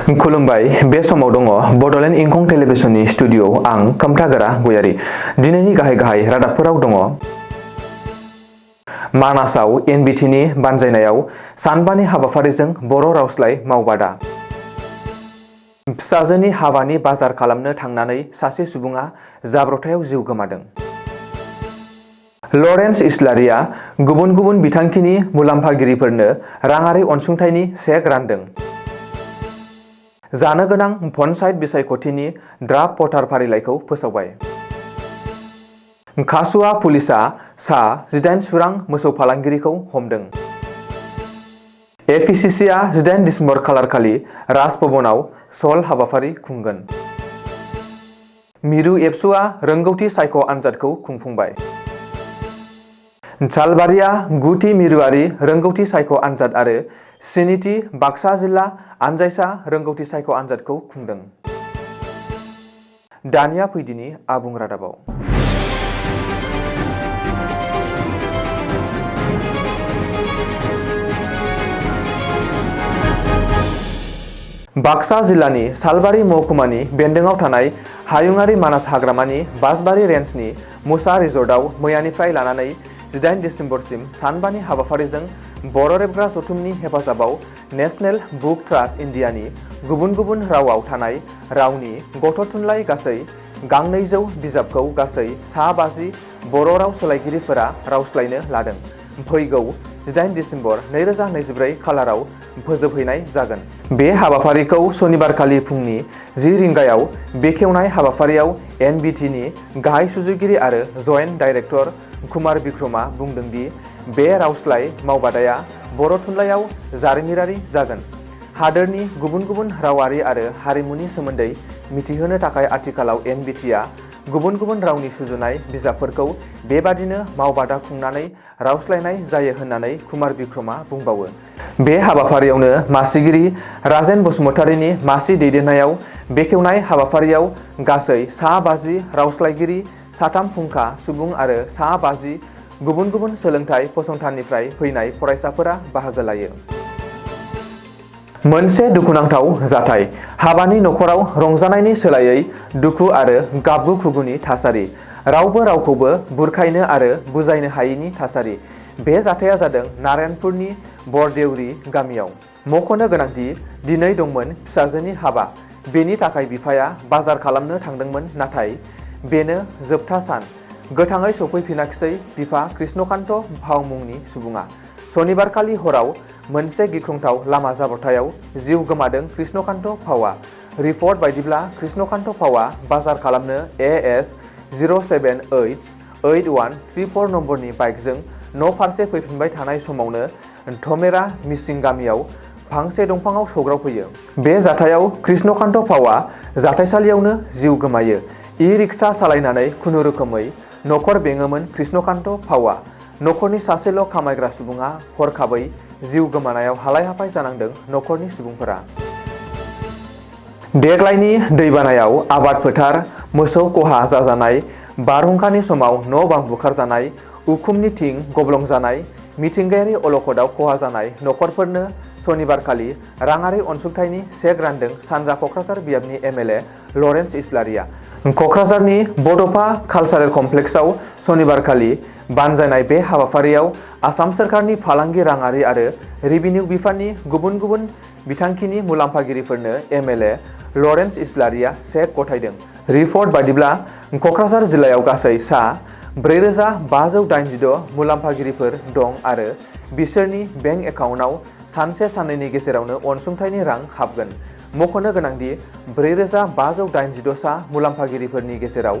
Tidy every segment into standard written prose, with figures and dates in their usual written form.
खुलुमबाय बे समाव दङ बडलेण्ड इंखं टेलिभिजननि स्टुडिअ आं खोमथागोरा गयारी। दिनैनि गाहाय रादाबफोराव दङ मानासाव एनबिटिनि बानजायनायाव सानबानि हाबाफारिजों बर' रावस्लाय मावबादा। फिसाजोनि हाबानि बाजार खालामनो थांनानै सासे सुबुङा जाब्रबथायाव जिउ गोमादों। लरेन्स इस्लारिया गुबुन गुबुन बिथांखिनि मुलाम्फागिरिफोरनो राङारि अनसुंथाइनि चेक रानदों। जानो गोनां पन्चायत बिसायख'थिनि ड्राफ्ट भटार फारिलाइखौ फोसावबाय। कासुवा पुलिसआ सा 18 सुरां मोसौ फालांगिरिखौ हमदों। एफिसिसिआ 18 दिसेम्बर खालारखालि राजभवनाव सल हाबाफारि खुंगोन। मिरु एबसुआ रोंगौथि सायख' आनजादखौ खुंफुंबाय। सालबारिया गुथि मिरुआरि रोंगौथि सायख' आनजाद आरो स्निथि बाक्सा जिल्ला आनजायसा रोंगौथि सायख' आनजादखौ खुंदों। दानिया फैदिनि आबुं रादाबाव। बाक्सा जिल्लानि सालबारि महकुमानि बेन्दोङाव थानाय हायुङारि मानास हाग्रामानि बासबारि रेन्जनि मुसा रिजर्टआव मैयानिफ्राय लानानै 18 दिसेम्बरसिम सानबानि हाबाफारिजों बर' रेबग्रा जथुमनि हेफाजाबाव नेशनेल बुक ट्रास्ट इन्डियानि गुबुन गुबुन रावाव थानाय रावनि गथ' थुनलाइ गासै 200 बिजाबखौ गासै सा 50 बर' राव सोलायगिरिफोरा रावस्लायनो लादों। फैगौ 18 दिसेम्बर 2024 खालाराव फोजोबहैनाय जागोन। बे हाबाफारिखौ सनिबारखालि फुंनि 10 रिंगायाव बेखेवनाय हाबाफारियाव एनबिटिनि गाहाय सुजुगिरि आरो जइन्ट डाइरेक्टर कुमार बिक्रमा बुंदों दि बे रावस्लाय मावबादाया बर' थुनलाइयाव जारिमिनारि जागोन। हादोरनि गुबुन गुबुन रावारि आरो हारिमुनि सोमोन्दै मिथिहोनो थाखाय आथिखालाव एनबिटिआ गुबुन गुबुन रावनि सुजुनाय बिजाबफोरखौ बेबादिनो मावबादा खुंनानै रावस्लायनाय जायो होननानै कुमार बिक्रमा बुंबावो। बे हाबाफारियावनो मासिगिरि राजेन बसुमतारीनि मासि दैदेननायाव बेखेवनाय हाबाफारियाव गासै सा 50 रावस्लायगिरि, 3 फुंखा सुबुं आरो सा 50 गुबुन गुबुन सोलोंथाइ फसंथाननिफ्राय फैनाय फरायसाफोरा बाहागो लायो। मोनसे दुखुनांथाव जाथाय। हाबानि नखराव रंजानायनि सोलायै दुखु आरो गाबगु खुगुनि थासारि। रावबो रावखौबो बुरखायनो आरो बुजायनो हायैनि थासारि। बे जाथाया जादों नारायणपुरनि बरदेउरि गामियाव। मख'नो गोनांदि दिनै दंमोन फिसाजोनि हाबा। बेनि थाखाय बिफाया बाजार खालामनो थांदोंमोन, नाथाय बेनो जोबथा सान। गोथाङै सफैफिनाखिसै बिफा कृष्णकान्त भाव मुंनि सुबुङा। सनिबारखालि हराव मोनसे गिख्रंथाव लामा जाब्रबथायाव जिउ गोमादों कृष्णकान्त भावआ। रिपर्ट बायदिब्ला कृष्णकान्त भावआ बाजार खालामनो AS 0788134 नम्बरनि बाइकजों न' फारसे फैफिनबाय थानाय समावनो धमेरा मिसिं गामियाव फांसे दंफाङाव सौग्रावफैयो। बे जाथायाव कृष्णकान्त भावआ जाथायसालियावनो जिउ गोमायो। इ-रिक्सा सालायनानै खुनुरुखुमै नखर बेङोमोन कृष्णकान्त भावआ। नखरनि सासेल' खामायग्रा सुबुङा हरखाबै जिउ गोमानायाव हालाय हाफाय जानांदों नखरनि सुबुंफोरा। देग्लायनि दैबानायाव आबाद फोथार, मोसौ खहा जाजानाय, बारहुंखानि समाव न' बां बुखारजानाय, उखुमनि थिं गब्लं जानाय, मिथिंगायारि अलखदाव खहा जानाय नखरफोरनो सनिबारखालि राङारि अनसुंथाइनि चेक रानदों सानजा क'क्राझार बियाबनि MLA लरेन्स इस्लारिया। क'क्राझारनि बड'फा कालचारेल कमप्लेक्सआव सनिबारखालि बानजायनाय बे हाबाफारियाव आसाम सोरखारनि फालांगि, राङारि आरो रेभिनिउ बिफाननि गुबुन गुबुन बिथांखिनि मुलाम्फागिरिफोरनो MLA लरेन्स इस्लारिया चेक गथायदों। रिपर्ट बायदिब्ला क'क्राझार जिल्लायाव गासै सा 4586 मुलाम्फागिरिफोर दं आरो बिसोरनि बेंक एकाउन्टआव सानसे साननैनि गेजेरावनो अनसुंथाइनि रां हाबगोन। मख'नो गोनांदि 4586 सा मुलाम्फागिरिफोरनि गेजेराव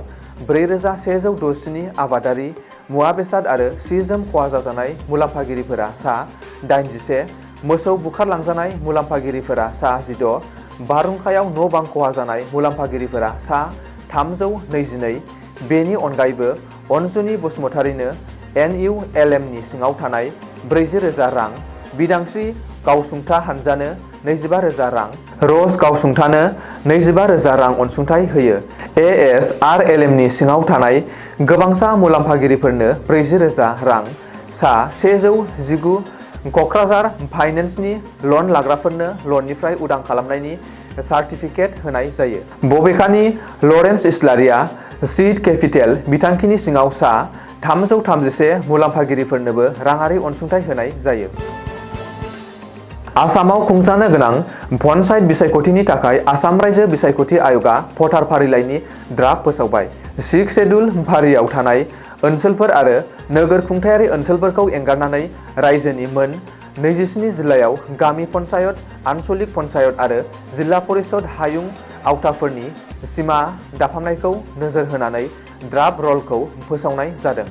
4167 आबादारि, मुवा बेसाद आरो सि जोम खहा जाजानाय मुलाम्फागिरिफोरा सा 81, मोसौ बुखारलांजानाय मुलाम्फागिरिफोरा सा 16, बारहुंखायाव न' बां खहा जानाय मुलाम्फागिरिफोरा सा 322। बेनि अनगायैबो अनजुनि बसुमतारीनो NULM-नि सिङाव थानाय 40,000 रां, बिदांस्रि गावसुंथा हानजानो 25,000 रां, रज गावसुंथानो 25,000 रां अनसुंथाइ होयो। ASRLM-नि सिङाव थानाय गोबांसा मुलाम्फागिरिफोरनो 40,000 रां, सा 119 क'क्राझार फाइनेन्सनि लन लाग्राफोरनो लननिफ्राय उदां खालामनायनि सार्टिफिकेट होनाय जायो। बबेखानि लरेन्स इस्लारिया सीड केपिटेल बिथांखिनि सिङाव सा 331 मुलाम्फागिरिफोरनोबो राङारि अनसुंथाइ होनाय जायो। आसामाव खुंजानो गोनां पन्चायत बिसायख'थिनि थाखाय आसाम रायजो बिसायख'थि आय'गआ भटार फारिलाइनि ड्राफ्ट फोसावबाय। 6 शेड्युल फारियाव थानाय ओनसोलफोर आरो नोगोर खुंथायारि ओनसोलफोरखौ एंगारनानै रायजोनि मोन 27 जिल्लायाव गामि पन्चायत, आन्सलिक पन्चायत आरो जिल्ला परिषद हायुं आवथाफोरनि सिमा दाफामनायखौ नोजोर होनानै ड्राफ्ट रलखौ फोसावनाय जादों।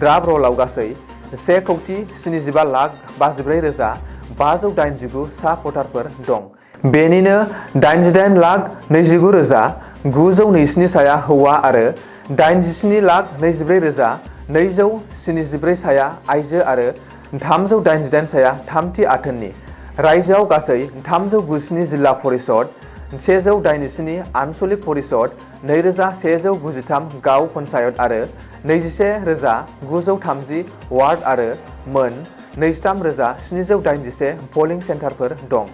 ड्राफ्ट रलआव गासै 1,54,549,589 सा भटारफोर दं। बेनिनो 88,29,927 साया हौवा आरो 87,24,274 साया आइजो आरो 388 साया थामथि आथोननि। रायजोआव गासै 397 जिल्ला परिषद, 187 आन्सलिक परिषद, 2,193 गाव पन्चायत आरो 21,930 वार्ड आरो मोन 23,781 पलिं सेन्टारफोर दं।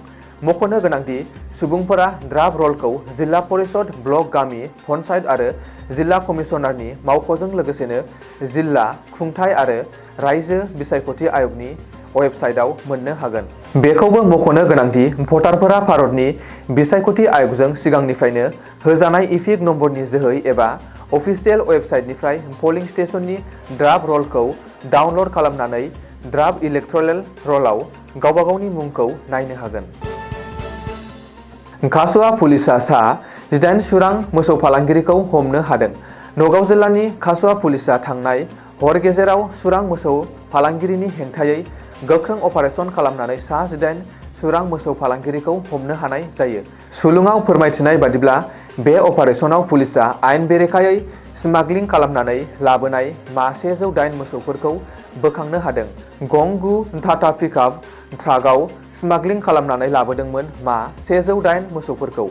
मख'नो गोनांदि सुबुंफोरा ड्राफ्ट रलखौ जिल्ला परिषद, ब्लक, गामि पन्चायत आरो जिल्ला कमिसनारनि मावख'जों लोगोसेनो जिल्ला खुंथाय आरो रायजो बिसायख'थि आय'गनि वेबसाइटआव मोननो हागोन। बेखौबो मख'नो गोनांदि भटारफोरा भारतनि बिसायख'थि आय'गजों सिगांनिफ्रायनो होजानाय इपिक नम्बरनि जोहै एबा अफिसियेल वेबसाइटनिफ्राय पलिं स्टेशननि ड्राफ्ट रलखौ डाउनल'ड खालामनानै ड्राफ्ट इलेक्ट'रेल रलआव गावबा गावनि मुंखौ नायनो हागोन। कासुवा पुलिसआ सा 18 सुरां मोसौ फालांगिरिखौ हमनो हादों। नगाव जिल्लानि कासुवा पुलिसआ थांनाय हर गेजेराव सुरां मोसौ फालांगिरिनि हेंथायै गोख्रों अपारेशन खालामनानै सा 18 सुरां मोसौ फालांगिरिखौ हमनो हानाय जायो। सुलुङाव फोरमायथिनाय बादिब्ला बे अपारेशनाव पुलिसआ आयेन बेरेखायै स्मागलिं खालामनानै लाबोनाय मा 108 मोसौफोरखौ बोखांनो हादों। गं 9 टाटा पिकआप ट्राकआव स्मागलिं खालामनानै लाबोदोंमोन मा 108 मोसौफोरखौ।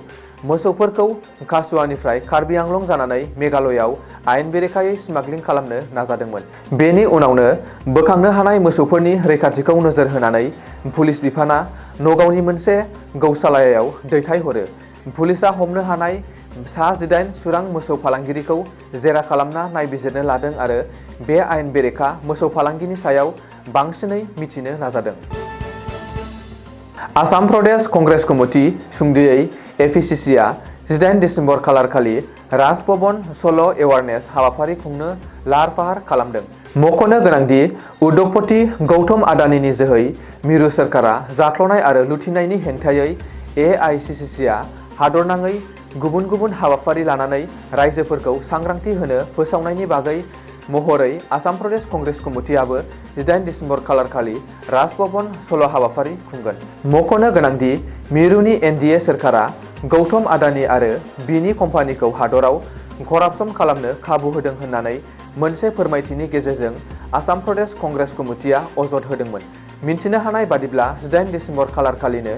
मोसौफोरखौ कासुवानिफ्राय कार्बि आंलं जानानै मेघालयआव आयेन बेरेखायै स्मागलिं खालामनो नाजादोंमोन। बेनि उनावनो बोखांनो हानाय मोसौफोरनि रैखाथिखौ नोजोर होनानै पुलिस बिफाना नगावनि मोनसे गौशालायाव दैथायहरो। पुलिसआ हमनो हानाय सा 18 सुरां मोसौ फालांगिरिखौ जेरा खालामना नायबिजिरनो लादों आरो बे आयेन बेरेखा मोसौ फालांगिनि सायाव बांसिनै मिथिनो नाजादों। आसाम प्रदेश कंग्रेस कमिटि सुंद'यै एपिसिसिआ 18 दिसेम्बर खालारखालि राजभवन सल' एवारनेस हाबाफारि खुंनो लाहार फाहार खालामदों। मख'नो गोनांदि उद्यगपति गौतम आडानिनि जोहै मिरु सोरखारा जाख्ल'नाय आरो लुथिनायनि हेंथायै एआइसिसिआ हादरनाङै गुबुन गुबुन हाबाफारि लानानै रायजोफोरखौ सांग्रांथि होनो फोसावनायनि बागै महरै आसाम प्रदेश कंग्रेस कमिटिआबो 18 दिसेम्बर खालारखालि राजभवन सल' हाबाफारि खुंगोन। मख'नो गोनांदि मिरुनि एनडिए सोरखारा गौतम आडानि आरो बिनि कम्पानिखौ हादराव करापसन खालामनो खाबु होदों होननानै मोनसे फोरमायथिनि गेजेरजों आसाम प्रदेश कंग्रेस कमिटिआ अजद होदोंमोन। मिन्थिनो हानाय बादिब्ला 18 दिसेम्बर खालारखालिनो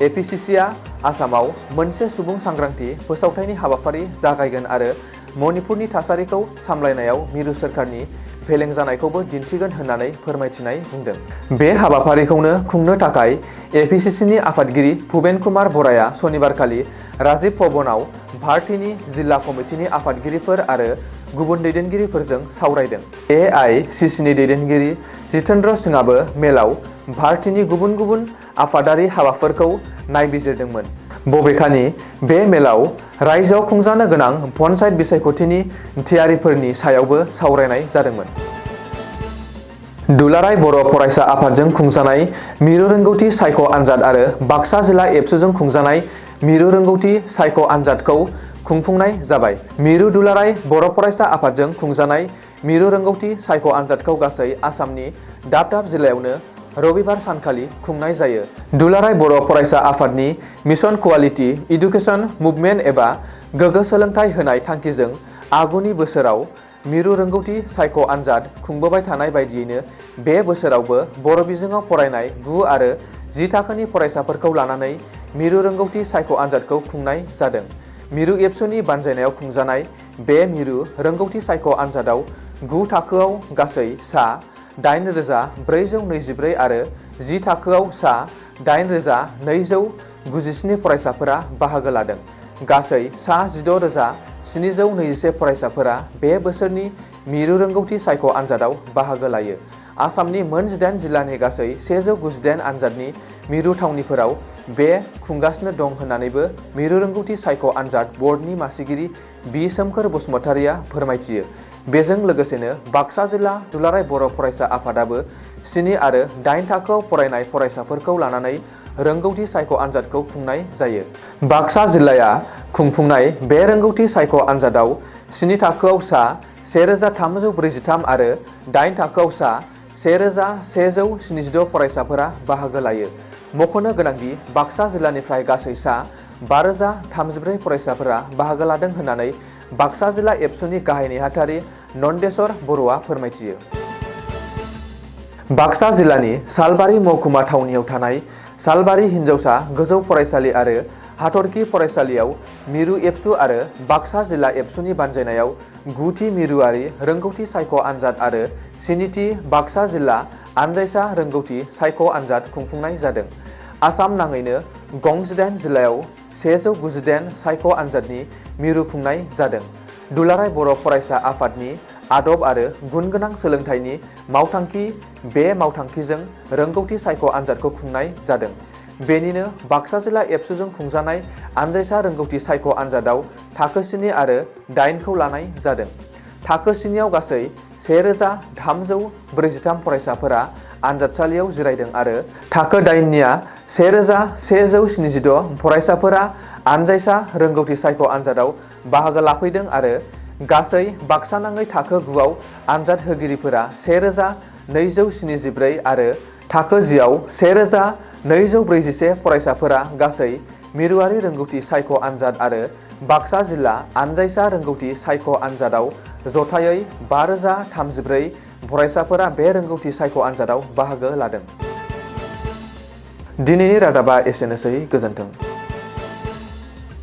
एपिसिसिआ आसामाव मोनसे सुबुं सांग्रांथि फोसावथायनि हाबाफारि जागायगोन आरो मणिपुरनि थासारिखौ सामलायनायाव मिरु सोरखारनि फेलें जानायखौबो दिन्थिगोन होननानै फोरमायथिनाय बुंदों। बे हाबाफारिखौनो खुंनो थाखाय एपिसिसिनि आफादगिरि भुपेन कुमार बराया सनिबारखालि राजीव भवनाव पार्टीनि जिल्ला कमिटिनि आफादगिरिफोर आरो गुबुन दैदेनगिरिफोरजों सावरायदों। एआइसिसिनि दैदेनगिरि जितेन्द्र सिंहआबो मेलाव पार्टीनि गुबुन गुबुन आफादारि हाबाफोरखौ नायबिजिरदोंमोन। बबेखानि बे मेलाव रायजोआव खुंजानो गोनां पन्चायत बिसायख'थिनि थियारिफोरनि सायावबो सावरायनाय जादोंमोन। दुलाराय बर' फरायसा आफादजों खुंजानाय मिरु रोंगौथि सायख' आनजाद आरो बाक्सा जिल्ला एबसुजों खुंजानाय मिरु रोंगौथि सायख' आनजादखौ खुंफुंनाय जाबाय। मिरु दुलाराय बर' फरायसा आफादजों खुंजानाय मिरु रोंगौथि सायख' आनजादखौ गासै आसामनि दाब दाब जिल्लायावनो रबिबार सानखालि खुंनाय जायो। दुलाराय बर' फरायसा आफादनि मिशन कुवालिटि इडुकेसन मुभमेन्ट एबा गोग्गो सोलोंथाइ होनाय थांखिजों आगुनि बोसोराव मिरु रोंगौथि सायख' आनजाद खुंबोबाय थानाय बायदियैनो बे बोसोरावबो बर' बिजोङाव फरायनाय 9 आरो 10 थाखोनि फरायसाफोरखौ लानानै मिरु रोंगौथि सायख' आनजादखौ खुंनाय जादों। मिरु एबसुनि बानजायनायाव खुंजानाय बे मिरु रोंगौथि सायख' आनजादाव 9 थाखोआव गासै सा 8,424 आरो जि थाखोआव सा 8,297 फरायसाफोरा बाहागो लादों। गासै सा 16,721 फरायसाफोरा बे बोसोरनि मिरु रोंगौथि सायख' आनजादाव बाहागो लायो। आसामनि मोन 18 जिल्लानि गासै 198 आनजादनि मिरु थावनिफोराव बे खुंगासिनो दं होन्नानैबो मिरु रोंगौथि सायख' आनजाद बर्डनि मासिगिरि बि सोमखोर बसुमतारिया फोरमायथियो। बेजों लोगोसेनो बाक्सा जिल्ला दुलाराय बर' फरायसा आफादाबो 7 आरो 8 थाखोआव फरायनाय फरायसाफोरखौ लानानै रोंगौथि सायख' आनजादखौ खुंनाय जायो। बाक्सा जिल्लाया खुंफुंनाय बे रोंगौथि सायख' आनजादाव 7 थाखोआव सा 1,343 आरो 8 थाखोआव सा 1,176 फरायसाफोरा बाहागो लायो। मख'नो गोनांदि बाक्सा जिल्लानिफ्राय गासै सा 5,034 फरायसाफोरा बाहागो लादों होन्नानै बाक्सा जिल्ला एबसुनि गाहाय नेहाथारि नन्देस्वर बर'आ फोरमायथियो। बाक्सा जिल्लानि सालबारि महकुमा थावनियाव थानाय सालबारि हिनजावसा गोजौ फरायसालि आरो हाथरखि फरायसालियाव मिरु एबसु आरो बाक्सा जिल्ला एबसुनि बानजायनायाव 9थि मिरुआरि रोंगौथि सायख' आनजाद आरो 7थि बाक्सा जिल्ला आनजायसा रोंगौथि सायख' आनजाद खुंफुंनाय जादों। आसाम नाङैनो गं 18 जिल्लायाव 198 सायख' आनजादनि मिरु खुंनाय जादों। दुलाराय बर' फरायसा आफादनि आदब आरो गुन गोनां सोलोंथाइनि मावथांखि बे मावथांखिजों रोंगौथि सायख' आनजादखौ खुंनाय जादों। बेनिनो बाक्सा जिल्ला एबसुजों खुंजानाय आनजायसा रोंगौथि सायख' आनजादाव थाखो 7 आरो 8 खौ लानाय जादों। थाखो 7 आव गासै 1,343 फरायसाफोरा आनजादसालियाव जिरायदों आरो थाखो 8 निया 1,176 फरायसाफोरा आनजायसा रोंगौथि सायख' आनजादाव बाहागो लाफैदों आरो गासै बाक्सा नाङै थाखो 9 आव आनजाद होगिरिफोरा 1,274 आरो थाखो 10 आव 1,241 फरायसाफोरा गासै मिरुआरि रोंगौथि सायख' आनजाद आरो बाक्सा जिल्ला आनजायसा रोंगौथि सायख' आनजादाव जथायै 5,034 फरायसाफोरा बे रोंगौथि सायख' आनजादाव बाहागो लादों। दिनैनि रादाबा एसेनोसै। गोजोन्थों।